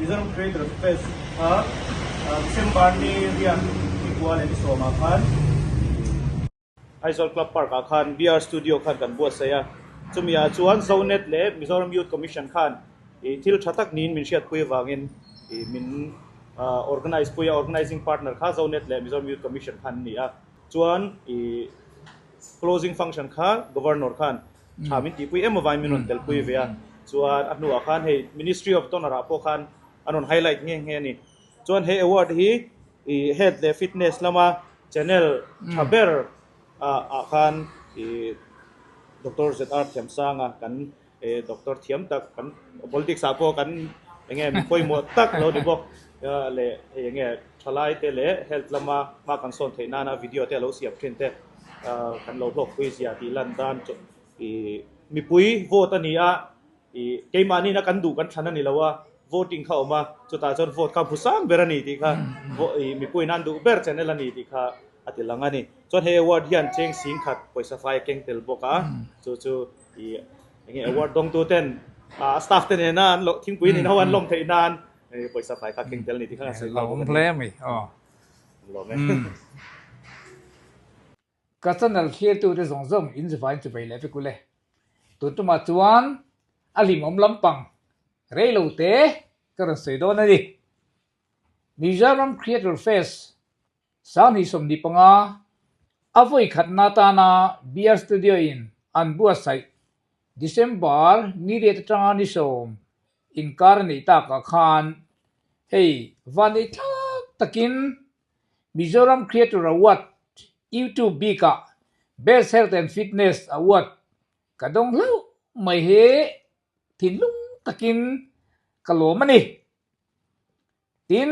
Mizoram Creator Fest kha December ni riat ni kua leh ni sawmah khan Aizawl Club Park ah khan BR Studio khan kan buatsaih a, chumi ah chuan Zonet leh Mizoram Youth Commission khan thil tha tak niin min hriatpui avangin min organize pui a, organizing partner kha Zonet leh Mizoram Youth Commission khan an ni a, chuan closing function kha Governor khan tha min tihpui em avangin min rawn telpui ve a, chuan a hnuah khan hei Ministry of Donor ah pawh khan an rawn highlight nghe nghe a ni. Chuan he award hi ih health leh fitness lama channel tha ber ah khan ih Doctor ZR Thiamsanga kan ih doctor thiam tak kan politics ah pawh kan eng nge mi pawimawh tak lo ni bawk leh hei eng nge thalai te leh health lama hma kan sawn theih nana video te a lo siam thin te kan lo hlawkpui zia tih lan dan chu ih mipui vote a ni a. Ih, keimahni na kan duh kan thlan a ni lo a, voting kha a awm a, chutah chuan vote kha hmu sang ber a ni tih kha ih mipuiin an duh ber channel a ni tih kha a ti lang a ni. Chuan he award hian cheng sing khat pawisa fai a keng tel bawk a, chu chu ih eng nge award dawngtu ten ah staff te nena an lo thingpui nen ho an lawm theih nan pawisa fai kha a keng tel a ni tih kha a sawi nghal bawk a ni. Lawm hle mai aw. Lawm e. Ka channel thlirtute zawng zawng in zavain chu vei leh vek ule. Tun tumah chuan a hlimawm lampang rei lo te ka rawn sawi dawn a ni. Mizoram Creator Fest Sanghnih 25 a vawi khatna atana BR Studio in an buatsaih December ni riat atanga ni sawm inkar a neih takah khan hei vanneih thlak takin Mizoram Creator Award YouTube bikah Best Health and Fitness Award ka dawng hlauh mai hi thinlung takin ka lawm a ni. Tin,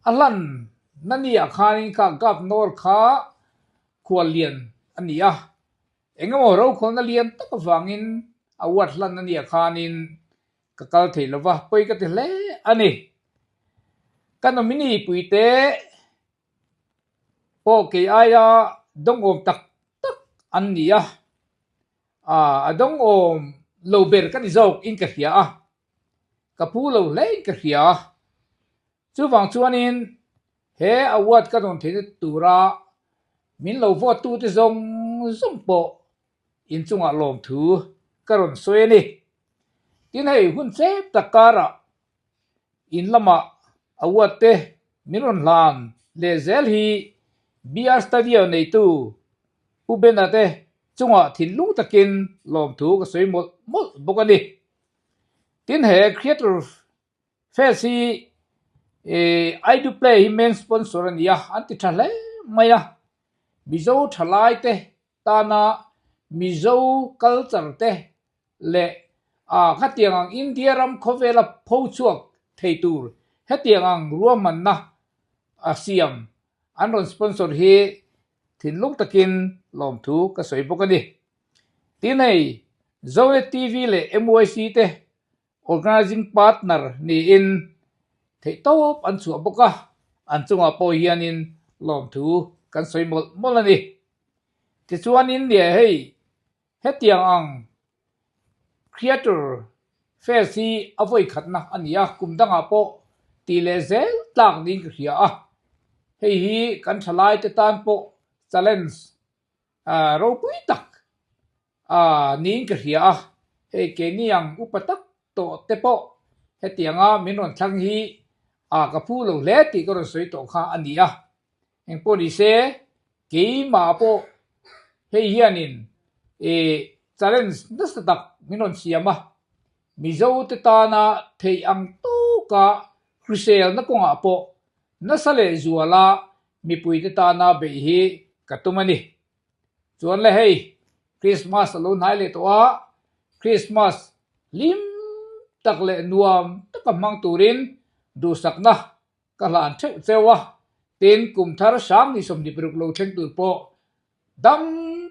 a hlan na ni ah khanin kha Governor kha khuallian a ni a, engemaw rokhawlna lian tak avangin award hlan na ni ah khanin Ka kal thei lo va, pawi ka ti hle a ni. Ka nominee puite pawh kei aia dawngawm tak tak an ni a, a dawngawm lo ber ka ni zawk in ka hria a, ka phu lo hle in ka hria. Chuvang chuanin he award ka dawn theihna tura min lo vote tute zawng zawng pawh inchungah lawmthu ka rawn sawi a ni. Tin hei hun tlem tak karah in lamah award te min rawn hlan leh zel hi BR Studio neitu Pu Bena te chungah thinlung takin lawmthu ka sawi mawlh mawlh bawk a ni. Tin he Creator Fest hi I Do Play hi main sponsor a ni a, an ti tha hle mai a. Mizo thalai te tana Mizo culture te leh a khatiang ang India ram khawvela pho chhuak thei tur hetiang ang ruahmanna a siam an rawn sponsor hi thinlung takin lawmthu ka sawi bawk a ni. Tin hei Zonet TV leh MYC te Organizing partner niin theihtawp an chhuah bawk a, an chungah pawh hianin lawmthu kan sawi mawlh mawlh a ni. Tichuanin nia hei hetiang ang Creator Fest hi a vawi khatna a ni a, kum dangah pawh tih leh zel tlak niin ka hria a, hei hi kan thalaite tan pawh challenge ropui tak A, niin ka hria a, hei keini ang upa tak tawh te pawh hetianga min rawn thlang hi a ka phu lo hle tih ka rawn sawi tawh kha a ni a. Engpawh ni se, keimah pawh hei hianin i challenge nasa tak min rawn siam a, Mizo te tana theih ang tawka hriselna kawngah pawh nasa leh zuala mipuite tana beih hi ka tum a ni. Chuan le hei, Christmas a lo hnai leh tawh a, Christmas hlim tak leh nuam taka hmang turin duhsakna ka hlan theuh cheu a, tin kum thar sang ni 26 lo thleng tur pawh dam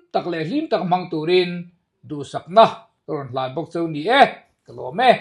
tak leh hlim tak hmang turin duhsakna ka rawn hlan bawk cheu ni e, ka lawm e.